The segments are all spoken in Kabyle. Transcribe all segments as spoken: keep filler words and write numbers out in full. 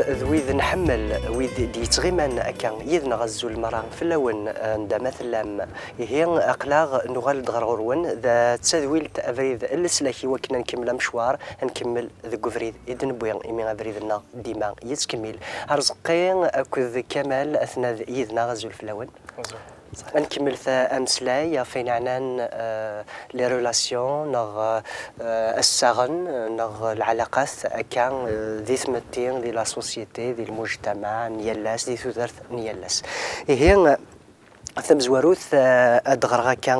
D wid nḥemmel, wid d-yettɣiman akka yid-neɣ, azul merra fell-awen, anda ma tellam. Ihi, aql-aɣ nuɣal-d ɣer ɣur-wen, d tadwilt abrid n leslak i wakken ad nkemmel amecwar, ad nkemmel deg ubrid i d-newwi, imi abrid-nneɣ dima yettkemmil. Arezqi akked Kamal atnan yid-neɣ, azul fell-awen. Ad nkemmel ta-, ameslay ɣef wayen ɛnan, euh, les relations, neɣ, euh, assaɣen, neɣ lɛalaqat akka, euh, di tmetti, di la société, di lmujtamaɛ n yal ass, di tudert n yal ass. Ihi, tamezwarut, euh, ad d-ɣreɣ akka,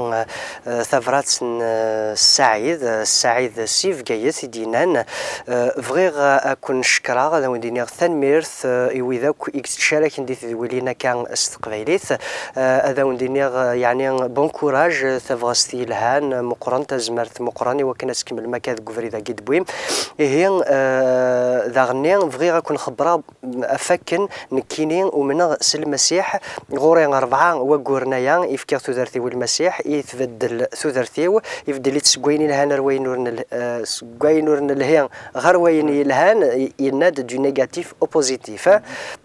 euh, tabrat n, euh, Saɛid, euh, Saɛid si Bgayet i d-yennan, euh, bɣiɣ, euh, ad ken-cekkreɣ, ad awen-d-iniɣ tanemmirt, euh, i wid akk i yettcaraken di tedwilin akka s teqbaylit. Euh, ad awen-d-iniɣ, euh, yeɛni bon courage, euh, tabɣest yelhan, euh, meqqren, tazmert meqqren i wakken ad tkemmlem akka deg ubrid-agi d-wwim. Ihi, euh, daɣenni bɣiɣ ad ken-xebbreɣ ɣef wakken nekkini umneɣ s Lmasiḥ. Ɣur-i rebɛa wagguren aya i fkiɣ tudert-iw i Lmasiḥ, i tbeddel tudert-iw, ibeddel-itt seg wayen yelhan ar wayen ur nel-, euh, seg wayen ur nelhi ɣer wayen yelhan, y-, yenna-d du négatif au positif, hein.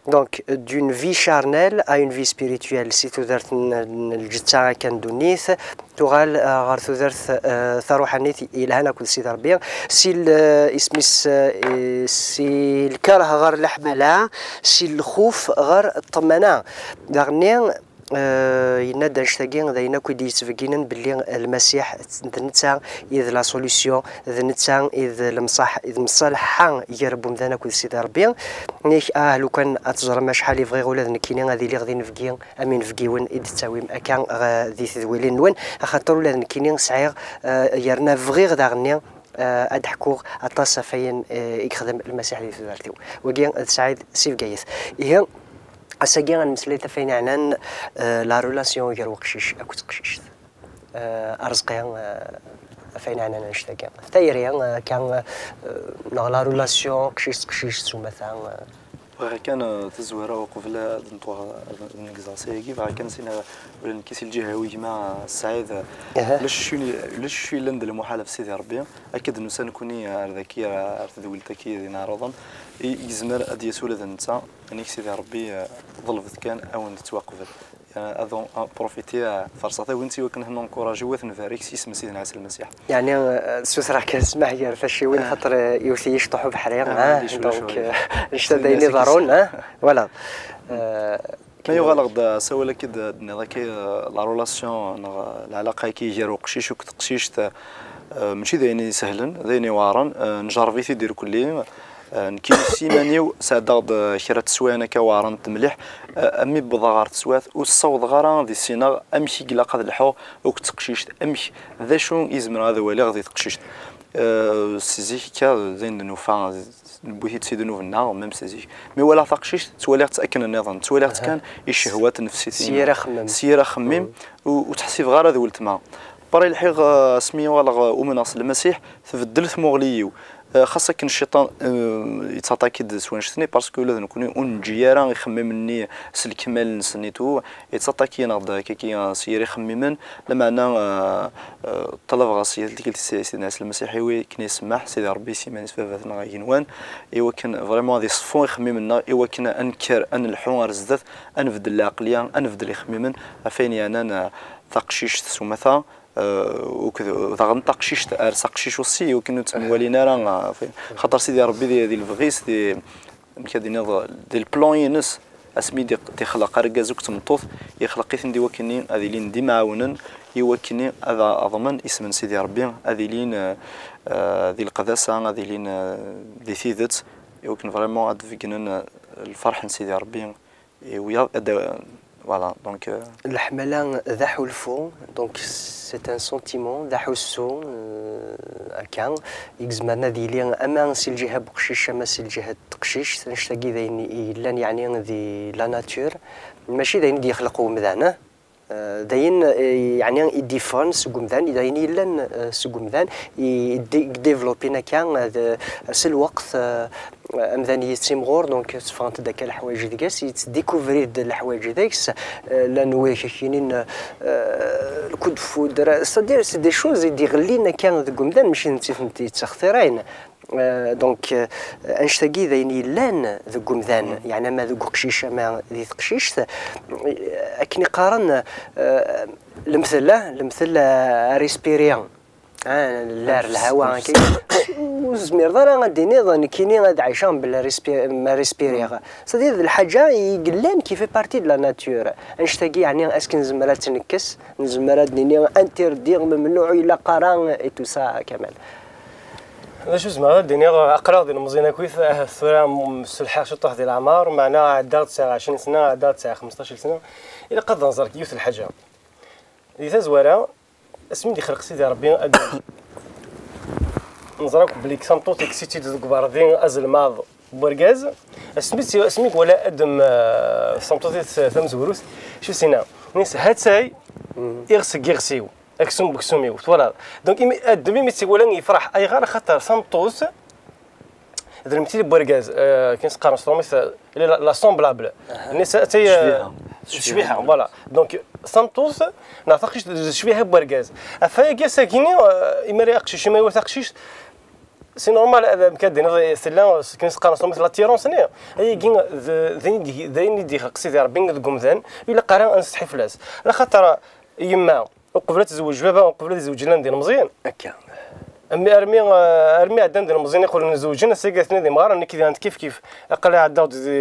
Donc, d'une vie charnelle à une vie spirituelle, si tudert n, n lǧetta akka n ddunit, tuɣal, euh, ɣer tudert, euh, taruḥanit yelhan akked Sidi Ṛebbi, si l-, isem-is, euh, si lkerh ɣer leḥmala, si lxuf ɣer ṭṭmana. Daɣenni, euh, yenna-d annect-agi d ayen akk i d-yettbegginen belli Lmasiḥ d netta i d la solution, d netta i d lemṣaḥ-, i d mṣalḥa gar wemdan akked Sidi Ṛebbi. Nek, ah, lukan ad teẓrem acḥal i bɣiɣ ula d nekkini ad iliɣ d inebgi am inebgiwen i d-tettawim akka, eh, di tedwilin-nwen, axaṭer ula d nekkini sɛiɣ, eh, yerna bɣiɣ daɣenni, eh, ad d-ḥkuɣ aṭas ɣef wayen, eh, i yexdem Lmasiḥ di tudert-iw. Wagi d Saɛid si Bgayet. Ihi, ass-agi ad nemmeslay ɣef wayen yeɛnan, eh, la relation gar uqcic akked teqcict. Eh, Arezqi, eh, ɣef wayen yeɛnan annect-agi. Tayri, eh, akka, eh, neɣ la relation qcic teqcict s umata, eh, Bɣiɣ kan, eh, tazwara uqbel ad nṭuɣ, ad n-, ad negzeɣ s ayagi, bɣiɣ kan sin, eh, ula nekki si lǧiha-w gma, eh, Saɛid, eh, Aha. Ulac acu, ulac acu yellan d lmuḥal ɣef Sidi Ṛebbi. Akka d-nusa nekni, eh, ar daki, eh, ar tedwilt-agi d ineɛruḍen, i, yezmer ad d-yas ula d netta, inik Sidi Ṛebbi, eh, ḍelbet kan, ad wen-d-tettwaqbel. Eh, ad en-, ad profiter, eh, farṣeɣ tagnit i wakken ad ten-encourager, ad ten-nbarek s yisem n Sidna Ɛisa Lmasiḥ. Yeɛni, eh, ssutreɣ kan ssmaḥ gar tacciwin, Ah. Xaṭer, eh, iwet-iyi cṭuḥ ubeḥri, Ah, ah, di culu donc, culu. Eh, annect-a d ayen iḍerrun, ah, voilà. Eh, Ma yuɣal-aɣ-d, eh, asawal-agi d-, d-tenniḍ akka, eh, la relation neɣ, eh, lɛalaqa-agi gar uqcic akked teqcict, eh, mačči d ayen isehlen, d ayen iweɛren, eh, njerreb-it-id irkelli. Eh, nekkini s yiman-iw sɛeddaɣ-d, eh, kra n teswiɛin akka weɛrent mliḥ, eh, armi wwḍeɣ ɣer teswiɛt ur ssawḍeɣ ara ad issineɣ amek i ilaq ad lḥuɣ akked teqcict, amek, d acu i zemreɣ ad waliɣ di teqcict. Eh, si zik akka d ayen d-nufa, newwi-t-id si ddnub-nneɣ, même si zik. Mi walaɣ taqcict, ttwaliɣ-tt akken nniḍen, ttwaliɣ-tt Aha. Kan i ccehwat nnefsit-inu. S yir axemmem. S yir axemmem, Mm. u-, ur tt-ḥsibeɣ ara d weltma. Après lḥiɣ, eh, asmi uɣaleɣ, eh, umneɣ s Lmasiḥ, tbeddel tmuɣli-iw. Eh, xas akken cciṭan, eh, yettaṭaki-d s wannect-nni, parce que ula d nekkni ur neǧǧi ara ixemmimen-nni s lekmal-nsen et tout, yettaṭaki-aneɣ-d akkaki, eh, s yir ixemmimen, lameɛna, eh, eh, ṭṭalabeɣ-as yal tikkelt i Sidna Ɛisa Lmasiḥ i wakken isemmeḥ Sidi Ṛebbi s yiman-is Baba-tneɣ agenwan, i wakken vraiment ad iṣeffu ixemmimen-nneɣ, i wakken ad nekker, ad nelḥu ar zdat, ad nbeddel lɛeqliya, ad nbeddel ixemmimen, ɣef wayen yeɛnan, eh, taqcict s umata, eh, uked daɣen taqcict ar s aqcic aussi, i wakken ur ttemwalin ara, eh, xaṭer Sidi Ṛebbi di, di lebɣi-s, di, amek ad iniḍ, di leplan-ines, asmi d-, d-ixleq argaz akked tmeṭṭut, ixleq-iten di wakkenni ad ilin d imɛawnen, i wakkenni ad aḍmen isem n Sidi Ṛebbi, ad ilin, eh, eh, di leqdasa, ad ilin, eh, di tidet, i wakken vraiment ad d-beggnen, eh, lferḥ n Sidi Ṛebbi. I wiyaḍ, ad, voilà, donc, euh, Leḥmala d aḥulfu, donc c'est un sentiment, d aḥussu, euh, akka, i izemren ad yili ama si lǧiha n uqcic, ama si lǧiha n teqcict, annect-agi d ayen i yellan, yeɛni, di la nature, mačči d ayen i d-yexleq umdan, eh? Euh, d ayen, eh, yeɛni, i d-yeffɣen seg umdan, d ayen yellan, eh, seg umdan, i, i d-, i d-développin akka, eh, d, s lweqt, eh, amdan yettimɣur, donc tteffɣent-d akka leḥwayeǧ deg-s, yettdécouvrir-d leḥwayeǧ deg-s, euh, llan wid ak-yinin, euh, le coup de foudre, c'est-à-dire c'est des choses i d-iɣellin akka deg umdan, mačči d nettat i tent-yettextirayen. Euh, donc, euh, annect-agi d ayen yellan deg umdan, yeɛni ama deg uqcic ama di teqcict. Akken i qqaren, euh, lemtel, lemtel, euh, à respirer. Ah, l'air, lhawa, akka. Ur tezmireḍ ara ad d-tiniḍ nekkini ad ɛiceɣ mebla respi-, ma respiriɣ. C'est-à-dire d lḥaǧa i yellan qui fait partie de la nature. Annect-agi, yeɛni, est-ce que nezmer ad tt-nekkes? Nezmer ad d-nini interdit, memnuɛ, ur ilaq ara, et tout ça, Kamal. D acu zemreɣ ad d-iniɣ, aql-aɣ d ilemẓiyen akkit, ahat tura m-, selḥaɣ ciṭuḥ di leɛmer, meɛna ɛeddaɣ-d sɛiɣ ɛecrin sna, ɛeddaɣ-d sɛiɣ xmesṭac sna. Ilaq ad nẓer yiwet n lḥaǧa. Di tazwara, asmi d-ixleq Sidi Ṛebbi ad neẓra akk belli tameṭṭut yekkes-itt-id deg uberdi azelmaḍ n wergaz, asmi tt-, asmi iwala Adem, eh, tameṭṭut-is tamezwarut, acu s-yenna? Nis, ha-tt-ay iɣes deg iɣes-iw, aksum deg uksum-iw, twalaḍ? Donc, imi, Adem imi tt-iwala yefreḥ. Ayɣer? Axaṭer tameṭṭut d lemtil n wergaz, eh, akken s-qqaren s tṛumit, eh, la, la semblable. Nis, ha-tt-ay, eh, ccbiḥa, voilà. Donc, tameṭṭut neɣ taqcict d ccbiḥa n wergaz. Ɣef wayagi ass-agi-nni, eh, imi ara aqcic, imi ara taqcict, c'est normal, ad, amek ad d-tiniḍ, tella, akken s-qqaren s tṛumit, l'attirance-nni. Ayagi d, d ayen i d-, d ayen i d-ixleq Sidi Ṛebbi deg umdan, ur ilaq ara ad nessetḥi fell-as. Axaṭer yemma, uqbel ad tezweǧ baba, uqbel ad yezweǧ llan d ilemẓiyen. Akka. Armi, armi, eh, armi ɛeddan d ilemẓiyen iqulen zewǧen, ass-agi atni d imɣaren, nekk diɣen kif kif. Aql-i ɛeddaɣ-d di,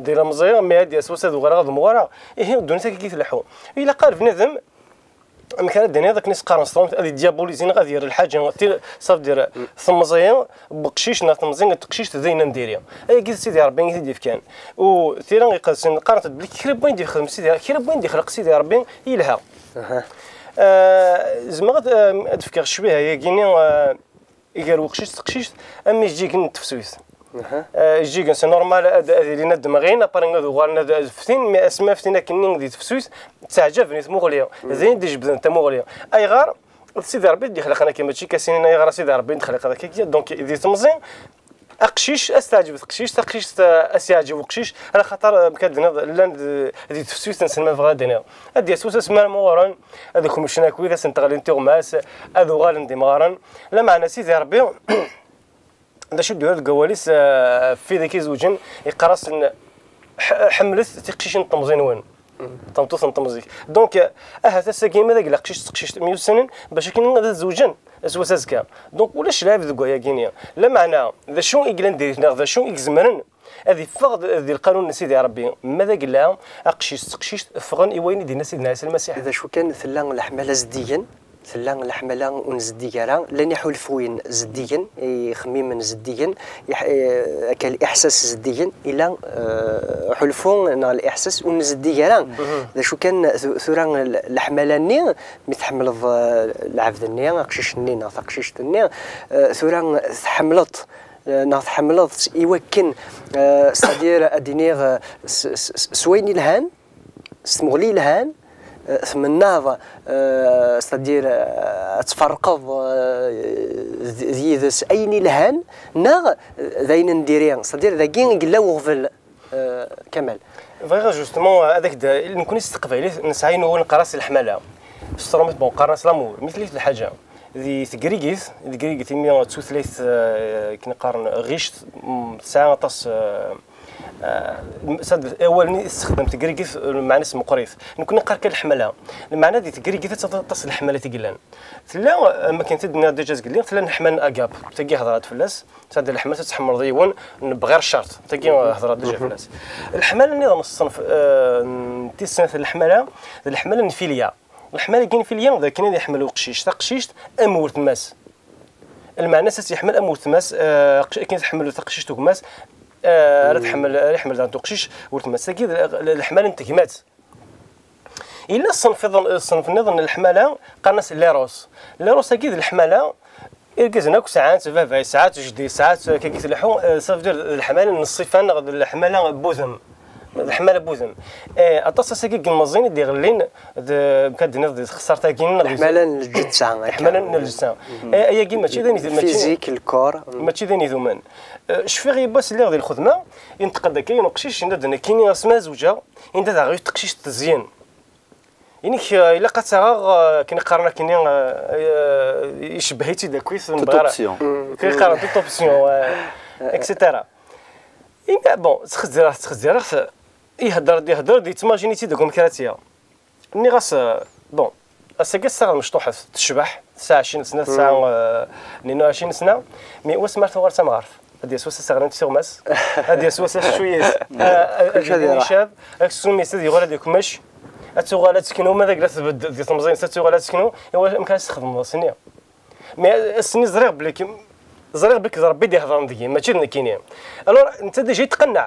di ilemẓi, mi ad d-yas wass ad uɣaleɣ ad mɣareɣ. Ihi, ddunit akka i tleḥḥu. Ilaq ar bnadem, amek ara d-tiniḍ, akken i s-qqaren s tṛumit, ad idyabulizi neɣ ad yerr lḥaǧa, ti-, ça veut dire, temẓi n uqcic neɣ temẓi n teqcict d ayen n diri. Ayagi d Sidi Ṛebbi i t-id-yefkan. U tira iqedsen qqarent-d belli kra n wayen d-yexdem Sidi, kra n wayen d-yexleq Sidi Ṛebbi yelha. Aha. Eh, zemreɣ ad, eh, ad fkeɣ ccbiha-yagi-ni, eh, gar uqcic d teqcict, am ijeǧǧigen n tefsut. Aha. Eh, ijeǧǧigen, c'est normal ad, ad ilin ad d-mɣin, après ad uɣalen ad, ad ftin, mais asmi ftin akken-nni di tefsut, ttaɛǧaben i tmuɣli. Mm. D ayen d-ijebbden tamuɣli. Ayɣer? D Sidi Ṛebbi i d-ixlaqen akka, mačči kasinin ayɣer a Sidi Ṛebbi i d-xliqeḍ akka. Donc, di temẓi, aqcic, ad s-teɛǧeb teqcict, taqcict, eh, ad s-yeɛǧeb uqcic, ala xaṭer, eh, amek ad d-tiniḍ, llan d-, di tefsut-nsen, ma bɣiɣ ad d-iniɣ. Ad d-yas wass asmi ara mɣuren, ad kemmcen akkit, ad sen-teɣli tiɣmas, ad uɣalen d imɣaren. Lameɛna Sidi Ṛebbi, d acu d-yurar deg wawal-is, eh, ɣef wid i k-izewǧen, iqqar-asen, "Ḥ-, ḥemmlet tiqcicin n temẓi-nwen." Tameṭṭut n temẓi-k. Donc, eh, ahat ass-agi ma d agla aqcic d teqcict myussanen, bac akken ad zewǧen s wass azekka. Donc, ulac lɛib deg wayagi-ni. Lameɛna, d acu i yellan diri-t, neɣ d acu i izemren ad iffeɣ d, di lqanun n Sidi Ṛebbi? Ma d agla aqcic d teqcict ffɣen i wayen i d-yenna Sidna Ɛisa Lmasiḥ. D acu kan, tella leḥmala zeddigen, tella leḥmala ur nzeddig ara, llan iḥulfuyen zeddigen, ixemmimen zeddigen, iḥ-, eh, akka liḥsas zeddigen, ila, eh, uḥulfu neɣ liḥsas ur nzeddig ara. Mhm. D acu kan, tu-, tura l-, leḥmala-nni, mi tḥemmleḍ, eh, lɛebd-nni, aqcic-nni neɣ taqcict-nni, eh, tura tḥemmleḍ, eh, neɣ tḥemmleḍ-tt i wakken, eh, c'est-à-dire ad d-iniɣ, eh, s, s, s, s wayen ilhan, s tmuɣli ilhan, eh, tmennaḍ, eh, c'est-à-dire, eh, ad tferqeḍ, eh, d, d yid-s ayen ilhan, neɣ d ayen n diri, c'est-à-dire dagi i yella uɣbel, eh, Kamal. Bɣiɣ justement ad ak-d, nekkni s teqbaylit nesɛa ayen ur neqqar-as leḥmala. S tṛumit, bon, qqaren-as l'amour. Mi tella lḥaǧa di tegrigit, di tegrigit imi d tutlayt, eh, akken qqaren ɣict, mm, tesɛa aṭas, eh, Ah, sad, awal-nni i tessexdam tegrigit, lmeɛna-s meqqrit. Nekkni neqqar kan leḥmala. Lmeɛna di tegrigit ad taḍ aṭas n leḥmala i yellan. Tella, am akken t-id-nniɣ déjà zgelli, tella leḥmala n agap. Tagi hedreɣ-d fell-as. Sad leḥmala ad tḥemmleḍ yiwen, n bɣir ccerṭ. Tagi hedreɣ déjà fell-as. Leḥmala nniḍen n ṣṣenf, eh, n tis snat n leḥmala, d leḥmala n filya. Leḥmala n filya, d akken ad iḥemmel uqcic taqcict am weltma-s. Lmeɛna-s ad tt-yeḥmel am weltma-s, eh, aqci-, akken tḥemmel taqcict gma-s, eh, ara tḥemmel, ara iḥemmel daɣen uqcic weltma-s. Tagi d l-, l-, leḥmala n tegmat. Yella ṣṣenf iḍen-, ṣṣenf nniḍen n leḥmala, qqaren-as l'éros. L'éros-agi d leḥmala, irgazen akk sɛan-tt, baba yesɛa-tt, jeddi yesɛa-tt, akka i tleḥḥu, eh, ça veut dire d leḥmala n ṣṣifa neɣ d leḥmala n wudem. D leḥmala n wudem. Eh, aṭas ass-agi n yilmeẓyen i d-iɣellin d, amek ad d-tiniḍ, di texsart-agi-nneɣ, di leḥmala n lǧetta, akka. Leḥmala n lǧetta. Eh, ayagi mačči d ayen, mačči fizik, lkor. Mačči d ayen idumen. Eh, cfiɣ yiwwas lliɣ di lxedma, yenṭeq-d akka yiwen uqcic, yenna-d nekkini asmi ara zewǧeɣ, yenna-d aɣ-yut teqcict tezyen. Inek, eh, ilaq ad taɣeɣ, eh, akken i qqaren akkenni, eh, eh, icebbeḥ-itt-id akkit, ur nebɣi ara. Toute option. Akken i qqaren toute option, eh, et cetera. Imi, bon, ttxezzireɣ, ttxezzireɣ, ihedder-d, ihedder-d, yettmajini-tt-id deg wamek ara tt-yaɣ. Nniɣ-as, eh, bon, ass-agi tessaɣ mecṭuḥet, tecbeḥ, tesɛa ɛecrin sna, tesɛa, eh, tnin u ɛecrin sna, mi wasmi ara tuɣal d tamɣart. Ad d-yas wass ad s-ɣlint tiɣmas, ad d-yas wass ad s-cuyit, eh, ad yili icab, aksum-is ad yuɣal ad ikmec, ad tuɣal ad teknu, ma d agla tbedd di temẓi-ines ad tuɣal ad teknu, iwa amek ara s-txedmeḍ ass-nni? Mais ass-nni ẓriɣ belli kem-, ẓriɣ belli d Rebbi i d-ihedren deg-i, mačči d nekkini. Alors, netta déjà yetqenneɛ.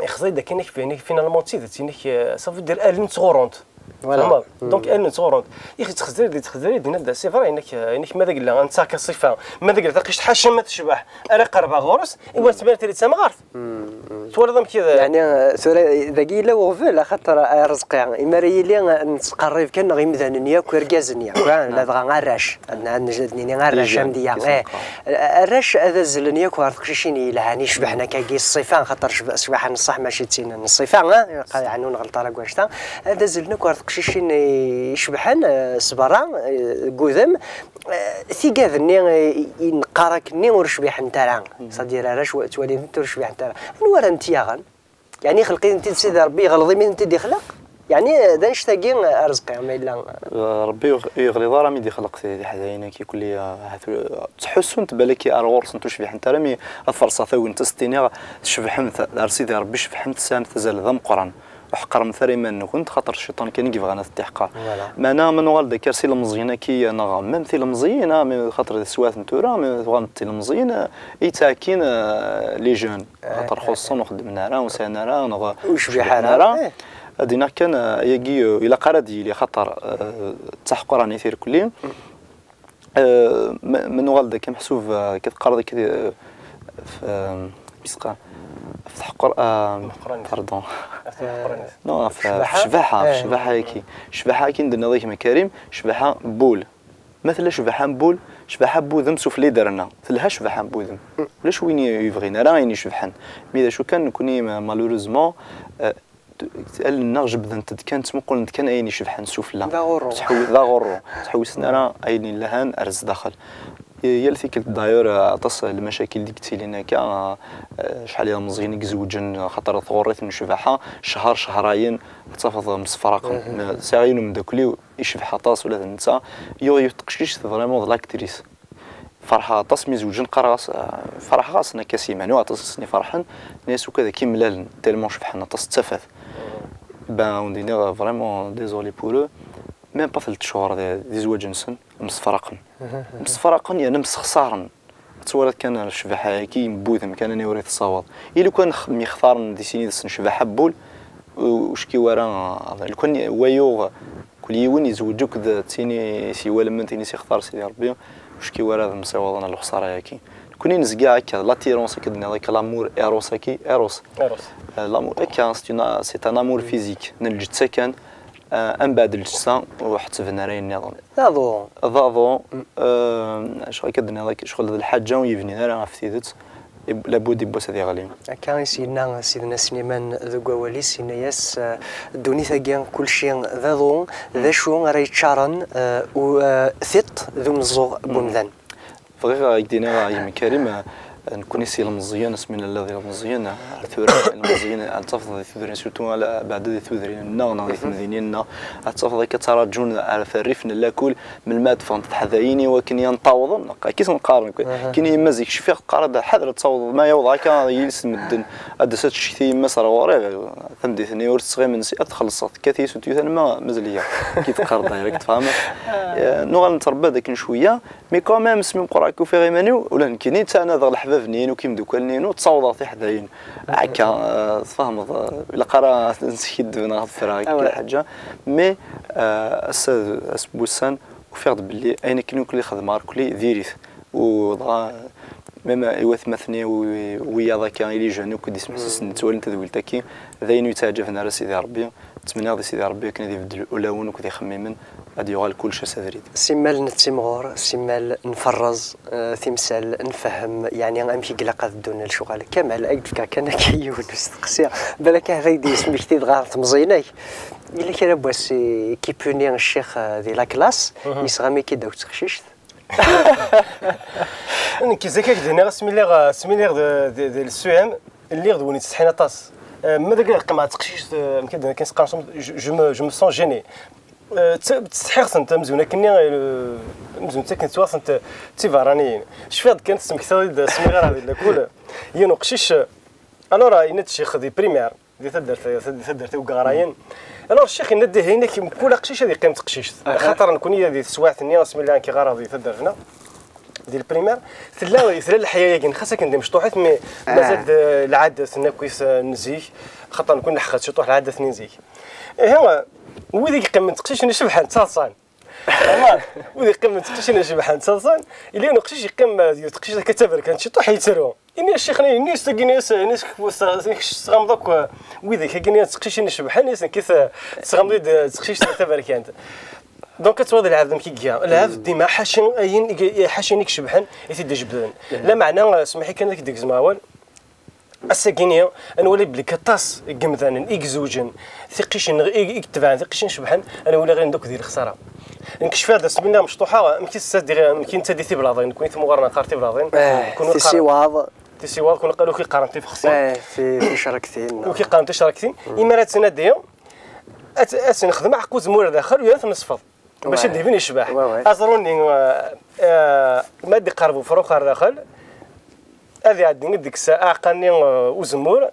Ixẓi-d akken inek, inek finalement d tidet, inek, eh, ça veut dire allen ttɣurrunt. Voilà. Tfehmeḍ? Donc allen ttɣurrunt. Ix yettxezzir-d, yettxezzir-d, yenna-d c'est vrai, inek, eh, inek ma d agla, netta akka ṣṣifa, ma d agla taqcict ḥaca ma tecbeḥ, ara qerbeɣ ɣur-s, iwa tban tili d tamɣart. Twalaḍ amek i d- Yeɛni, eh, tura, dagi yella uɣbel, axaṭer, eh, Arezqi, imi ara yili, eh, nettqerrib kan neɣ imdanen yakk, irgazen yakk, eh, ladɣa arrac, ad n-, ad n-, ad nini arrac, amedya, eh, arrac ad azzlen yakk ɣer teqcicin yelhan, icebḥen akkagi ṣṣifa, axaṭer cb-, ccbaḥa n ṣṣeḥ mačči d tin n ṣṣifa, eh, qa-, yeɛni ur nɣelleṭ ara deg wannect-a, ad azzlen akk ɣer teqcicin icebḥen, eh, s berra, eh, deg udem, eh, tigad-nni, eh, i neqqar akkenni ur cbiḥent ara, c'est-à-dire arrac wa-, ttwalin-tent ur cbiḥent ara. Anwa ara nent-yaɣen? Yeɛni ixleq-itent-id Sidi Ṛebbi, yeɣleḍ imi tent-id-ixleq? Yeɛni d annect-agi, Arezqi, ma yella. Ṛebbi ur yeɣ-, ur yeɣliḍ ara mi d-ixleq ti-, tiḥdayin-agi kulli, ahat, ttḥussunt balaki ar ɣur-sent ur cbiḥent ara, mi ad ferṣeɣ tagnit ad s-iniɣ tcebḥemt, ar Sidi Ṛebbi cebḥemt, tesɛamt azal d ameqqran. Ur ḥeqqremt ara iman-nkent, xaṭer cciṭan kan i yebɣan ad tent-iḥqer. Voilà. Meɛna ma nuɣal-d akka ar s ilemẓiyen-agi, neɣ même tilemẓiyin, ah, mi, xaṭer di teswiɛt n tura, mi tuɣalemt d tilemẓiyin, eh, i yettɛekkin, eh, les jeunes. Xaṭer xuṣṣen ur xeddmen ara, ur sɛin ara, neɣ ur cbiḥen ara. Eh. Ad d-iniɣ kan, eh, ayagi, eh, ilaq ara d-yili, xaṭer, eh, d taḥeqqranit irkelli. Eh, ma, ma nuɣal-d akka meḥsub, eh, akka teqqareḍ akka, eh, f-, eh, misqa, f tḥeqqer-, eh, pardon. Non, f, f ccbaḥa, f ccbaḥa-agi. Ccbaḥa-agi n d-tenniḍ a gma Karim, ccbaḥa n wul. Ma tella ccbaḥa n wul, ccbaḥa n wudem sufella i d-terna. Telha ccbaḥa n wudem. Ulac win i, yebɣin ara ayen icebḥen. Mi d acu kan, nekkni, ma-, malheureusement, eh, allen-nneɣ jebbdent-d kan, ttmuqulent kan ayen icebḥen sufella. D aɣurru. Ttḥewi-, d aɣurru. Ttḥewwisen ara ayen yelhan ar zdaxel. Yal tikkelt, d'ailleurs, aṭas n lmacakil i yettilin akka, eh, acḥal ilemẓiyen i izewǧen, xaṭer tɣurr-iten ccbaḥa, ccher, cehrayen, ad tafeḍ msefraqen. Sɛiɣ yiwen umeddakel-iw, icbeḥ aṭas ula d netta, yuɣ yiwet teqcict vraiment d l'actrice. Ferḥeɣ aṭas mi zewǧen, qqareɣ-as, ah, ferḥeɣ-asen akka s iman-iw, aṭas i sen-iferḥen, nniɣ-as ukan ad k-imlalen, tellement cebḥen aṭas d tafat. Ben, on dirait vraiment désolé pour eux, même pas telt cchur di, di zzwaǧ-nsen, msefraqen. Msefraqen yerna msexsaren. Ad twaliḍ kan ccbaḥa-agi n wudem kan aniwer i tessawaḍ. I lukan x-, myextaren di sin yid-sen ccbaḥa n wul, u-, uckiw ara, lukan wa yuɣ kul yiwen yezweǧ akked tin i s-iwalmen, tin i s-ixtar Sidi Ṛebbi, uckiw ara ad msiwaḍen ar lexsara-agi. Nekni nezga akka, l'attirance, akka d-nniḍ akka, l'amour éros-agi, éros. Éros. Euh, l'amour, akka, c'est une, c'est un amour physique, n lǧetta kan, euh, mbeɛd lǧetta ur ḥettben ara ayen nniḍen. D aḍu. D aḍu, euh, acu akka d-nniḍ akka, ccɣel d lḥaǧa ur yebnin ara ɣef tidet, ib-, labud yiwwas ad yeɣli. Akka i s-yenna Sidna Sliman deg wawal-is, yenna-yas, eh, ddunit-agi kulci d aḍu, d acu ara yeččaren, eh, u-, eh, tiṭ d umeẓẓuɣ n wemdan. Bɣiɣ ad k-d-iniɣ, a gma Karim, eh, nekkni s ilemẓiyen, asmi nella d ilemẓiyen, eh, ar tura ilemẓiyen, ad tafeḍ di tudrin, surtout ala, beɛda di tudrin-nneɣ neɣ di temdinin-nneɣ, ad tafeḍ akka ttraǧun ar rrif n lakul, melmi ad ffɣent teḥdayin i wakken yan ttawḍen, akka i sen-qqaren. Kini yemma zik cfiɣ teqqar-d ḥader ad tawḍeḍ, ma yawḍ akka ad yiles medden, ad d-tas ad tcekti yemma-s ar ɣur-i, tameddit-nni ur tesseɣ imensi, ad txellṣeḍ, tekkat-iyi s utyutan ma mazal-iyi. Ki teqqar direct, tfehmeḍ? Eh, nuɣal nettrebba-d akken cwiya, mais quand même, asmi meqqreɣ akka ufiɣ iman-iw, ula d nekkini ttɛanadeɣ leḥbab-nni-inu, akk imeddukal-nni-inu, ttawḍeɣ tiḥdayin. Akka, eh, tfehmeḍ, eh, ilaq ara nskiddeb neɣ ad ffreɣ akka lḥaǧa, mais, eh, ass-a, ass n wussan, ufiɣ-d belli ayen akken akk i xedmeɣ irkelli diri-t. U dɣa, Même i watmaten-iw, wi-, wiyaḍ akka, i les jeunes akk d isem-, mm, ttwalin tadwilt-agi, d ayen ur yettɛǧaben ara Sidi Ṛebbi. Ttmenniɣ di Sidi Ṛebbi akken ad ibeddel ulawen akked ixemmimen, ad yuɣal kullec s abrid. Simmal nettimɣur, simmal nferreẓ, eh, timsal, nfehhem, yeɛni amek i ilaq ad ddun lecɣal. Kamal, ad k-d-fkeɣ kan akka yiwen n usteqsi. Balak ahat ad k-d-yesmekti dɣa temẓi-inek. Yella kra n wass i k-ipuni ccix, eh, di la classe, mhm, yesɣami-k-id akk d teqcict? Nekk zik ad k-d-iniɣ, asmi lliɣ, asmi lliɣ di, di, di le CEM, lliɣ d win yettsetḥin aṭas. Eh, ma d akken qqim ɣer teqcict, eh, nekk ad d-iniɣ kan s qqaren, je, je me, je me sens gêné. Eh, tt-, ttsetḥiɣ-tent, amzun akkenni, eh, amzun akken ttwaɣ-tent d tiberraniyin. Cfiɣ-d kan tesmektaḍ-id asmi ɣer di lakul, yiwen uqcic, eh, alors, eh, yenna-d ccix di primaire, di taddart, di taddart i ugeɣrayen. Alors, ccix yenna-d, ihi, inek, mkul aqcic ad yeqqim d teqcict. Aha. Axaṭer nekni di teswiɛt-nni, asmi llan kiɣareɣ di taddart-nneɣ, di le primaire, tella, tella leḥya-agi, xas akken d imecṭuḥit, mais, ah, mazal d lɛadat-nni akkit, eh, n zik, xaṭer nekni neḥqer ciṭuḥ lɛadat-nni n zik. Ihi, wid i yeqqimen d teqcicin icebḥen, ttaḍsan. Ama, wid yeqqimen d teqcicin icebḥen, ttaḍsan, yella yiwen uqcic yeqqim, eh, d teqcict akka d taberkant, ciṭuḥ yettru. Ini ccix-nni, ini s tagi, ini s, ini s, ini s, tesɣamḍ akk, eh, widak, agi, ini s teqcicin icebḥen, ini s nekk, eh, tesɣamḍ-id, eh, d teqcict taberkant. Donc, ad twaliḍ lɛebd amek i iga. Lɛebd dima ḥaci ayen i, ḥaci ayen i icebḥen i t-id-ijebbden. Lameɛna, eh, smeḥ-i kan ad k-d-gezmeɣ awal. Ass-agi-nni, ad nwali belli aṭas n yimdanen i izewǧen, tiqcicin i, i yetebɛen tiqcicin icebḥen, ad nwali ɣilen d akk di lexsara. Nekk cfiɣ-d asmi nniɣ mecṭuḥa, amek i tessad-, amek i nettadi tiblaḍin, nekkni timuɣar neqqar tiblaḍin. Eh, kunwi qqaren tisiwaḍ. Tisiwaḍ, kunwi qqaren, kunwi qqaren tifexsin. Eh, ti-, ticerktin. Kunwi qqaren ticerktin. Mm. Imi ara ttnadi, ad, ad tt-nexdem aḥeqq uzemmur ar daxel, u ad t-nesfeḍ. Bac ad d-ibin yecbeḥ. Ouais, ouais. Aẓru-nni, eh, eh, ma d-iqerreb ufrux ar daxel, ad iɛeddi ad d-ikkes aɛeqqa-nni, eh, uzemmur,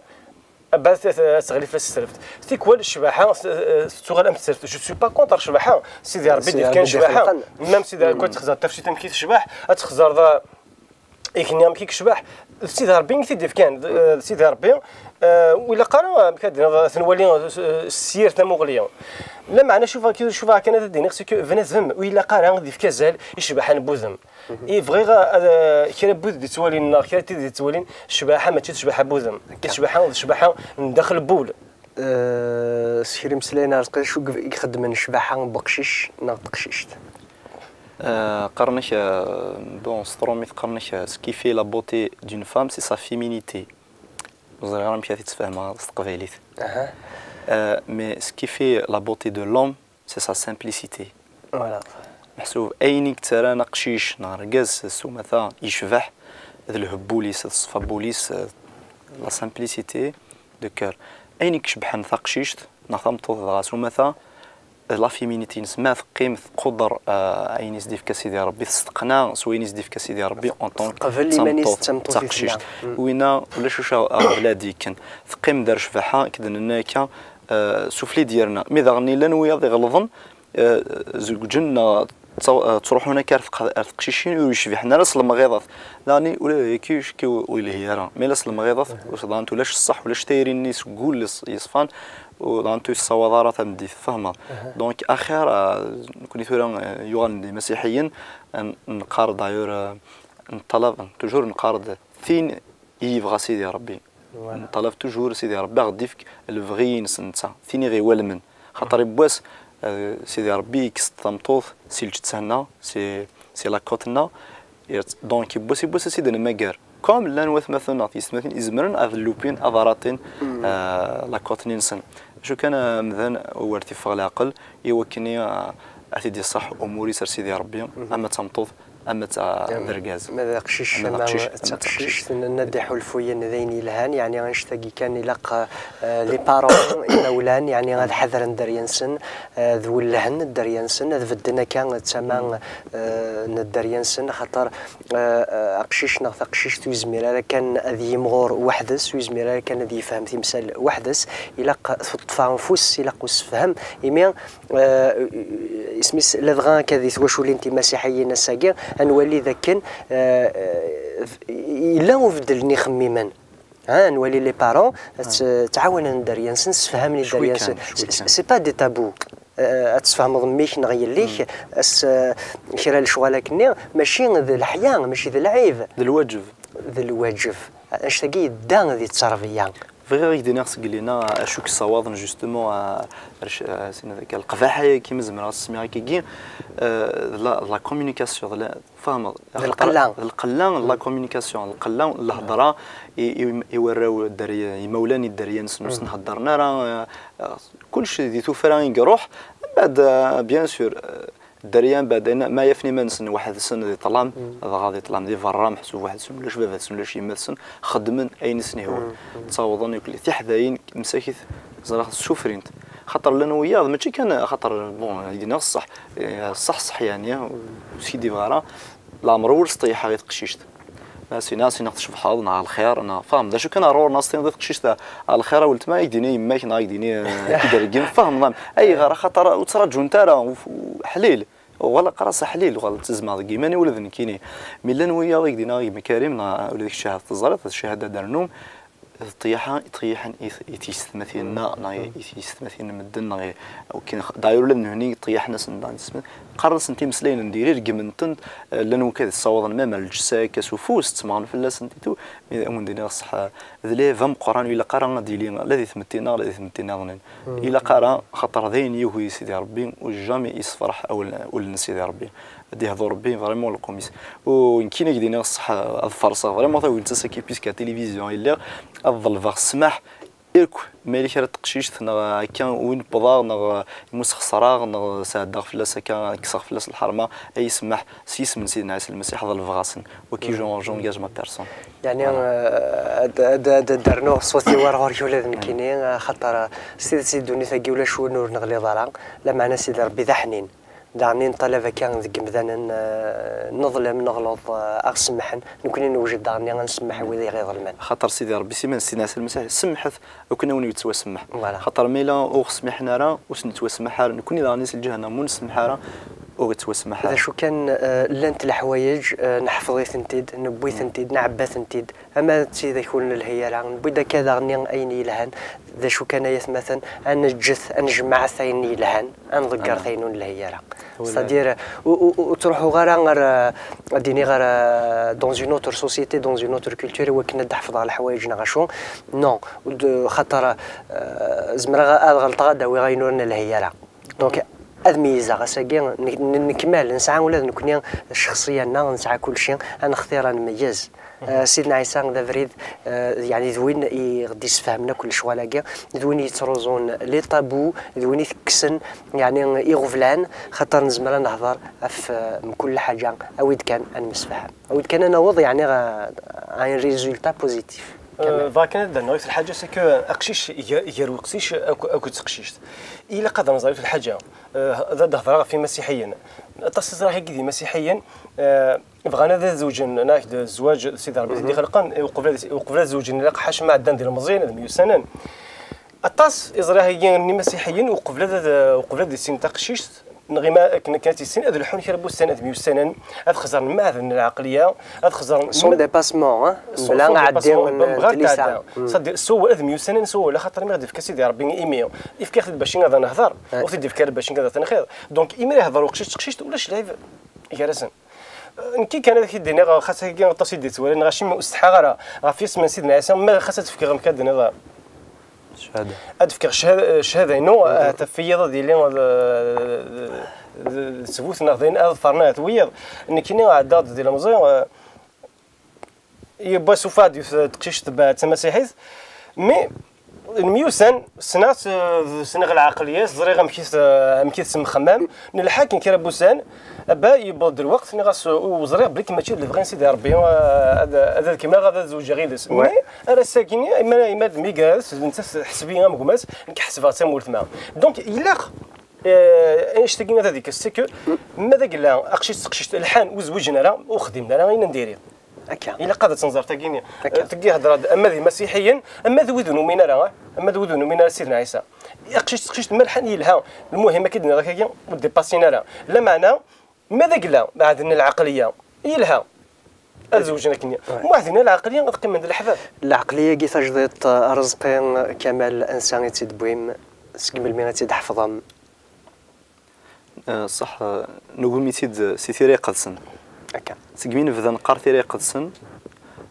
abad ad, ad teɣli fell-as tesraft. Tikwal ccbaḥa, eh, tettuɣal am tesraft. Je suis pas contre ccbaḥa. Sidi Ṛebbi d-ifkan ccbaḥa. Même Sidi Ṛebbi, ad texẓer tafsut amek i tecbeḥ, ad texẓer da, igenni amek i yecbeḥ, d Sidi Ṛebbi i t-id-ifkan, d, d Sidi Ṛebbi, eh, ur ilaq ara, amek ad d-iniḍ, ad t-nwali, eh, s yir tamuɣli. Lameɛna, cuf, cuf kan ad d-iniɣ, c'est que bnadem ur ilaq ara ad d-ifk azal i ccbaḥa n wudem. I bɣiɣ ad, kra n wid d-ittwalin, neɣ kra n tid d-ittwalin, ccbaḥa mačči d ccbaḥa n wudem. Ccbaḥa d ccbaḥa n daxel n wul. Eh, s kra imeslayen ar leqdic, acu i ixeddmen ccbaḥa n weqcic neɣ n teqcict? Euh, qqaren-ak, euh, bon, s tṛumit qqaren-ak, euh, ce qui fait la beauté d'une femme, c'est sa féminité. Ur ẓriɣ ara amek ara t-id-sfehmeɣ s teqbaylit. Aha. Euh, mais ce qui fait la beauté de l'homme, c'est sa simplicité. Voilà. Meḥsub, ayen i yettarran aqcic neɣ argaz s umata yecbeḥ, d lhebbul-is, d ṣṣfabul-is, euh, la simplicité de cœur. Ayen i icebḥen taqcict neɣ tameṭṭut dɣa s umata, la féminité-ines, ma teqqim tquder, euh, ayen i s-d-ifka Sidi Ṛebbi, testeqna s wayen i s-d-ifka Sidi Ṛebbi en tant que tameṭṭut, d taqcict. Mm. Winna ulac acu aɣbel ad d-yekken. Teqqim d ar ccbaḥa, akken d-nenna akka, euh, sufli d-yerna. Mi daɣen llan wiyaḍ iɣelḍen, euh, zewǧen neɣ ttaw-, euh, ttruḥun akka ar teq-, ar teqcicin ur yecbiḥen ara s lemɣiḍat. Daɣen ula d ayaki ur yelhi ara. Mi la s lemɣiḍat, daɣen ulac ṣṣeḥ, ulac tayri-nni seg wul yeṣ-, yeṣfan, u daɣen ur yessawaḍ ara tameddit, tfehmeḍ. Donc, axir, euh, nekkni tura, euh, yuɣalen d imasiḥiyen, euh, neqqar d'ailleurs, euh, neṭṭalab, toujours neqqar-d tin i yebɣa Sidi Ṛebbi. Voilà. Neṭṭalab toujours Sidi Ṛebbi ad ɣ-d-ifk lebɣi-ines netta, tin i ɣ-iwalmen. Xaṭer yiwwas, euh, Sidi Ṛebbi yekkes-d tameṭṭut si lǧetta-nneɣ, si, si la côte-nneɣ. Donc, yiwwas, yiwwas ad tt-id-nemmager. Comme llan watmaten neɣ tiyessetmatin izemren ad lupin, ad aratin, euh, la côte-nni-nsen. Acu kan, amdan ur t-iffeɣ leɛqel, i wakken i, euh, ad t-id-iṣṣeḥ umur-is ar Sidi Ṛebbi, ama d tameṭṭut, ama d ta-, d argaz. Ma d aqcic, ama d taqcict, nenna-d iḥulfuyen d ayen yelhan, yeɛni annect-agi kan ilaq, euh, les parents, imawlan, yeɛni ad ḥadren dderya-nsen, euh, ad wellhen dderya-nsen, ad bedden akka d tama, euh, n dderya-nsen, axaṭer, euh, euh, aqcic neɣ taqcict ur yezmir ara kan ad yimɣur weḥd-s, ur yezmir ara kan ad yefhem timsal weḥd-s, ilaq teṭṭfa ufus, ilaq usefhem, imi Eh, isem-is, ladɣa akka di twaculin timasiḥiyin ass-agi, ad nwali dakken, eh, eh, yella ubeddel n yixemmimen. Ha, ad nwali les parents, ad tt-, ttɛawanen dderya-nsen, ssefhamen i dderya-nsen. C'est pas des tabous. Eh, ad tesfehmeḍ mmi-k neɣ yelli-k, ass, eh, kra n lecɣal akkenni, mačči d leḥya, mačči d lɛib. D lwaǧeb. d lwaǧeb. Annect-agi yedda di tterbiya. Bɣiɣ ad k-d-iniɣ seg lina acu k-ssawaḍen justement a, a, a, sin-, leqbaḥa-agi, ma zemreɣ ad s-smiɣ akkagi, eh, d la, d la communication, d la, tfehmeḍ? D lqella. D lqella n la communication, lqella n lhedra i, i, i warraw dderya, imawlan i dderya-nsen ur sen-heddren ara, eh, eh, kullec di tuffra i iruḥ, mbeɛd, eh, bien sûr, eh, dderya mbeɛd ma yafen iman-nsen weḥd-sen di ṭṭlam, dɣa di ṭṭlam di berra, meḥsub weḥd-sen ulac baba-tsen, ulac yemma-tsen, xeddmen ayen i sen-ihwan. Ttawḍen i kulli. Tiḥdayin, msakit, ẓriɣ ssufrint. Xaṭer llan wiyaḍ, mačči kan, xaṭer, bon, ad d-iniɣ ṣṣeḥ, eh, ṣṣeḥ, ṣṣeḥ, yeɛni, ur skiddibeɣ ara, leɛmer ur s-ṭeyyḥeɣ i teqcict. Ma s-iniɣ, s-iniɣ tcebḥeḍ, neɣ lxir, neɣ, fahmeḍ d acu kan, ar ɣur-neɣ s-tiniḍ i teqcict, a lxir a weltma, i k-d-ini yemma-k, neɣ i k-d-ini, eh, i k-id-reggem, fahmeḍ, am, ayɣer? Axaṭer ur ttraǧunt ara, uf-, ḥlil. Uɣal aqras aḥlil, uɣal ttezmeɣ deg yiman-iw ula d nekkini. Mi llan wiyaḍ i k-d-iniɣ, i yemkari-m, neɣ ula d kečč ahat teẓriḍ, d cchada d rnum, d ṭṭyaḥa i ṭṭyaḥen i, i tyessetmatin-nneɣ, neɣ i, i tyessetmatin n medden, neɣ i, akken, d'ailleurs ula d nehni ṭṭyaḥen-asen daɣen tyessetmatin. Qqaren-asent imeslayen n diri, reggmen-tent, eh, llan wakka d ssawaḍen même ar lǧessa akka s ufus, ttemmɣen fell-asent et tout. Mi, am wen-d-iniɣ ṣṣeḥ, d lɛib ameqqran, ur ilaq ara ad yili la di tmetti-nneɣ, la di tmetti nniḍen. Ilaq ara, xaṭer d ayen yugi Sidi Ṛebbi, ur jamais yessefreḥ awal, ul n Sidi Ṛebbi. Ad d-ihdu Ṛebbi vraiment lqum-is. U nekkini ad k-d-iniɣ ṣṣeḥ, ad farṣeɣ vraiment tagnit-a-agi, puisque à télévision i lliɣ, ad ḍelbeɣ ssmaḥ, irk, ma yella kra n teqcict, neɣ akka win wwḍeɣ, neɣ imi sxeṣreɣ, neɣ sɛeddaɣ fell-as akka, kkseɣ fell-as lḥerma, ay ssmaḥ, s yisem n Sidna Ɛisa Lmasiḥ, ḍelbeɣ-asen. Waki, j'en-, j'engage ma personne. Yeɛni, eh, ad, ad, ad, ad d-rnuɣ ṣṣut-iw ar ɣur-k ula d nekkini, eh, xaṭer, eh, s tidet di ddunit-agi ulac win ur neɣliḍ ara, lameɛna Sidi Ṛebbi d aḥnin. Daɣen i neṭṭalab akka deg yimdanen, eh, neḍlem, neɣleḍ, eh, a ɣ-semmḥen, nekkni newjed daɣen ad nsemmeḥ i wid i ɣ-iḍelmen. Xaṭer Sidi Ṛebbi s iman-s, Sidna Ɛisa Lmasiḥ, semmeḥet, akken a wen-yettwasemmeḥ. Voilà. Xaṭer ma yella ur ɣ-smiḥen ara, ur s-nettwasemmeḥ ara, nekkni daɣen si lǧehennam ur nsemmeḥ ara, ur ɣ-ittwasemmeḥ ara. D acu kan, eh, llant leḥwayeǧ, eh, neḥfeḍ-itent-id, newwi-tent-id, nɛebba-tent-id, ama d tidak ur nelhi ara, newwi-d akka daɣen ayen yelhan, d acu kan ay atmaten, ad neǧǧet, ad nejmeɛet ayen yelhan, ad nḍegger ayen ur nelhi ara. C'est-à-dire, ur, ur, ur ttruḥuɣ ara ɣer, eh, ad d-iniɣ ɣer, eh, dans une autre société, dans une autre culture, i wakken ad d-ḥefḍeɣ leḥwayeǧ neɣ acu. Non, ur d-, xaṭer, eh, zemreɣ ad ɣelṭeɣ, ad d-awiɣ ayen ur nelhi ara. Donc, ad meyyzeɣ ass-agi, n-, n-, nekmal, nesɛa ula d nekkni ccexṣiya-nneɣ, nesɛa kulci, ad nextir, ad nmeyyez. Eh, Sidna Ɛisa d abrid, eh, yeɛni d win i ɣ-d-yessefhamen akk lecɣal-agi, d win yettruẓun les tabous, d win itekksen, yeɛni, iɣeblan, xaṭer nezmer ad nehder ɣef, eh, mkul ḥaǧa, awi-d kan ad nemsefham. Awi-d kan ad naweḍ, yeɛni, ɣer un résultat positif. Eh, bɣiɣ kan ad d-rnuɣ yiwet lḥaǧa, c'est que aqcic gar, gar uqcic ak-, akked teqcict. Ilaq ad nẓer yiwet lḥaǧa. Eh, ad d-hedreɣ ɣef imasiḥiyen. Aṭas i ẓriɣ yagi d imasiḥiyen, eh, bɣan ad zewǧen, neɣ d zzwaǧ d Sidi Ṛebbi i t-id-ixelqen, i uqbel ad, uqbel ad zewǧen ilaq ḥaca ma ɛeddan d ilemẓiyen, ad myussanen. Aṭas i ẓriɣ yagi n imasiḥiyen, uqbel ad, uqbel ad issin taqcict, neɣ ima akken, akken ad tissin, ad lḥun kra n wussan, ad myussanen, ad xeẓren maɛden n lɛeqliya, ad xeẓren sont des passements, hein, sont, mebla sont des aɛeddi passements, n mebla tlisa. C'est-à-dire, s wawal ad myussanen, s wawal, axaṭer mi ɣ-d-ifka Sidi Ṛebbi imi, ifka-ɣ-t-id bac ad nehder, ur t-id-ifka ara bac ad t-nexḍer. Donc, imi ara yehder uqcic d teqcict, ulac lɛib gar-asen. Nekki kan ad ak-id-iniɣ, xas akka aṭas i d-yettwalan, neɣ acimi ur setḥaɣ ara ɣef yisem n Sidna Ɛisa, ma xas ad fkeɣ, amek ad d-iniḍ, cchada. Ad fkeɣ cchada, cchada-inu, ahat ɣef wiyaḍ ad yili d, d, d ttbut neɣ d ayen ad ḍefren ahat wiyaḍ. Nekkini ɛeddaɣ-d d ilemẓi, eh, yewwa sufaɣ-d yiwet teqcict tba-, d tamasiḥit, mi nemyussan, ssneɣ-tt, eh, ssneɣ lɛeqliya-s, ẓriɣ amek i t-, amek i tettemxemmam. Nelḥa akken kra n wussan, abba yewweḍ-d lweqt, nniɣ-as, u ẓriɣ belli mačči d lebɣi n Sidi Ṛebbi, eh, ad, ad, ad kemmleɣ, ad, ad zewǧeɣ yid-s. Ouais. Mais ar ass-agi-nni, ima, ima d mi iga-, s-, nettat teḥseb-iyi am gma-s, nekk ḥesbeɣ-tt am weltma. Donc, ilaq, eh, annect-agi ad d-ikkes, c'est que ma d agella aqcic d teqcict lḥan ur zwiǧen ara, ur xdimen ara ayen n diri. Akka. Ilaq ad tt-nẓer tagini. Akka. Tagi hedra-d ama d imasiḥiyen, ama d wid ur numin ara, ama d wid ur numin ara Sidna Ɛisa. Aqcic teqcict ma lḥan yelha, lmuhim akka d-nniɣ akka, ur d-ipasin ara. Lameɛna, ma d agla, ɛedden lɛeqliya, yelha. Ad zewǧen akken. Ouais. Ma ɛedden lɛeqliya, ad qqimen d leḥbab. Lɛeqliya-agi tajdiṭ, Rezqi Kamal, ansa i tt-id-tewwim, seg melmi i tt-id-tḥefḍem? Eh, ṣṣeḥ, eh, nugem-itt-id si Tira Iqedsen. Akka. Segmi nebda neqqar Tira Iqedsen,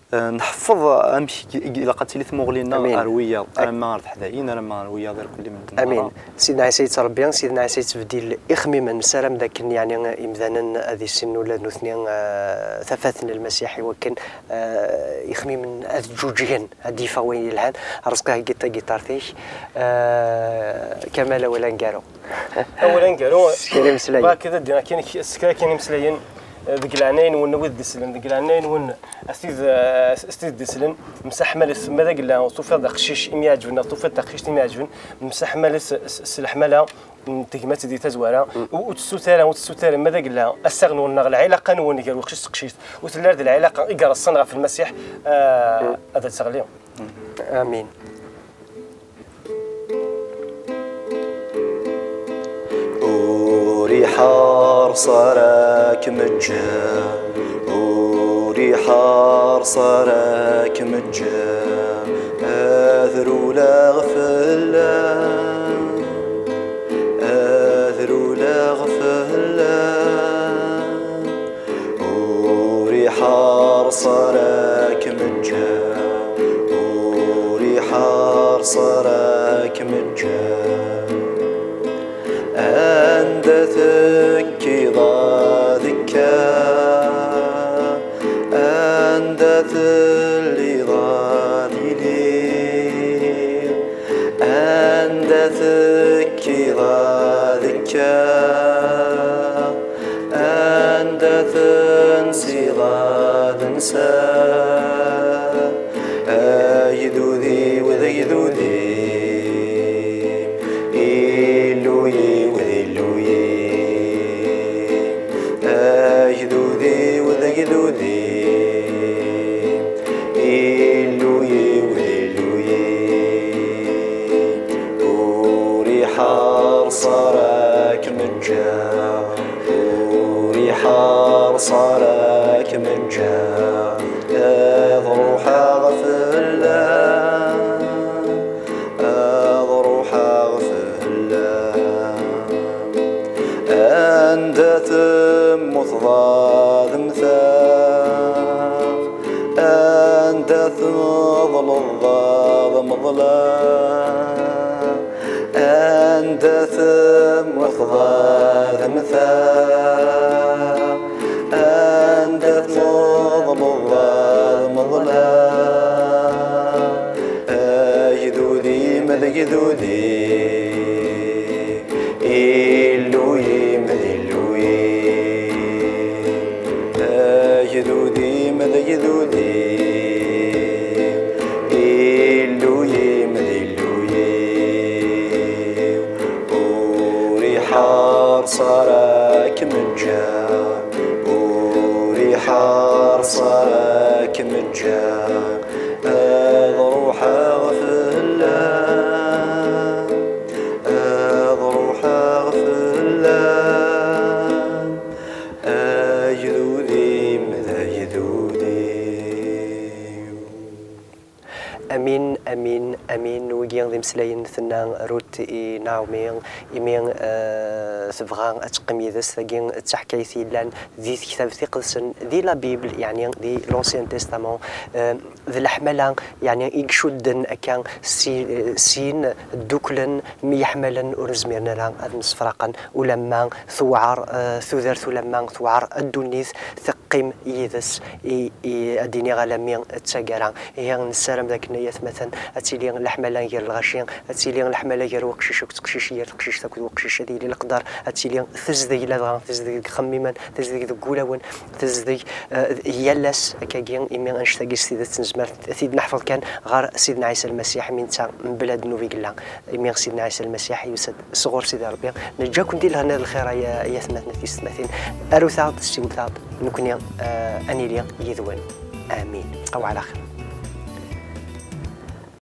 Eh, nḥeffeḍ amek i, i ilaq ad tili tmuɣli-nneɣ. Amin. Ar wiyaḍ, alamma ar teḥdayin, alamma ar wiyaḍ irkelli medden. Amin. Merra. Sidna Ɛisa yettrebbi, Sidna Ɛisa yettbeddil ixemmimen. Nessaram d akken, yeɛni, imdanen ad issinen ula d nutni, eh, tafat n Lmasiḥ, i wakken, eh, ixemmimen ad ǧǧuǧgen, ad d-yeffeɣ wayen yelhan. Ṛezqi, heggi-d tagiṭart-ik. Eh, Kamal, awal aneggaru. Awal aneggaru. S kra imeslayen. Bɣiɣ ad d-iniɣ kan, s kra kan imeslayen, eh, deg leɛnaya-nwen wid d-isellen, deg leɛnaya-nwen, a tid, eh, s tid d-isellen, msaḥmalet, ma d agella tufiḍ-d aqcic i m-iɛeǧben, neɣ tufiḍ-d taqcict i m-iɛeǧben, msaḥmalet s, s, s leḥmala n tegmat di tazwara, u, ur tessut ara, ur tessut ara, ma d agella assaɣ-nwen neɣ lɛilaqa-nwen gar uqcic d teqcict, ur telli ara d lɛilaqa i ireṣṣan ɣef Lmasiḥ, eh, ad d-teɣli. Amin. Ur iḥerṣ ara kem-ǧǧeɣ, ur iḥerṣ ara kem-ǧǧeɣ, ad rewleɣ fell-am, ad rewleɣ fell-am. Ur iḥerṣ ara kem-ǧǧeɣ, ur iḥerṣ ara kem-ǧǧeɣ. Anda tekkiḍ ad kkeɣ, anda telliḍ ad iliɣ, anda tekkiḍ ad kkeɣ, anda tensiḍ ad nseɣ. Agdud-iw d agdud-im, Illu-iw d Illu-im. Agdud-iw d agdud-im, Illu-iw d Illu-im. Ur iḥerṣ ara kem-ǧǧeɣ, ur iḥerṣ ara kem-ǧǧeɣ, ad ruḥeɣ fell-am, ad ruḥeɣ fell-am. Anda temmuteḍ ad mmteɣ, anda tmeḍleḍ ad meḍleɣ. Anda temmuteḍ ad mmteɣ, anda tmeḍleḍ ad meḍleɣ. Agdud-im d agdud-im, Illu-im d Illu-im. Agdud-im d agdud-im, Illu-im d Illu-im. Ur iḥerṣ ara kem-ǧǧeɣ, ur iḥerṣ ara kem-ǧǧeɣ, ad ruḥeɣ fell-am, ad ruḥeɣ fell-am. Agdud-im d agdud-iw. Amin, amin, amin. Wigi d imeslayen tenna Ruth i Naomi, imi, eh, tebɣa ad teqqim yid-s. Tagi d taḥkayt yellan di tektabt iqedsen, di la Bible, yeɛni di l'Ancien Testament, eh, d leḥmala, yeɛni i icudden akka si, sin dduklen, myeḥmalen, ur zmiren ara ad msefraqen ulamma tewɛer, eh, tudert, ulamma tewɛer ddunit, teqqim yid-s i, i, ad d-iniɣ, alami d taggara. Ihi nessaram d akken, ay atmaten, ad tili leḥmala gar lɣaci, ad tili leḥmala gar weqcic akked teqcict, gar teqcict akked weqcic, ad yili leqder, ad tili tezdeg, ladɣa tezdeg deg yixemmimen, tezdeg deg wulawen, tezdeg, eh, yal ass akkagi, imi annect-agi s tidet nezmer ad t-id-neḥfeḍ kan ɣer Sidna Ɛisa Lmasiḥ, imi netta mebla ddnub i yella. Imi Sidna Ɛisa Lmasiḥ yusa-d sɣur Sidi Ṛebbi. Neǧǧa-ken di lehna d lxir, ay, ay atmaten, a tisetmatin. Arut-aɣ-d, siwlet-aɣ-d, nekni, eh, ad nili yid-wen. Amin. Bqaw ɛla xir.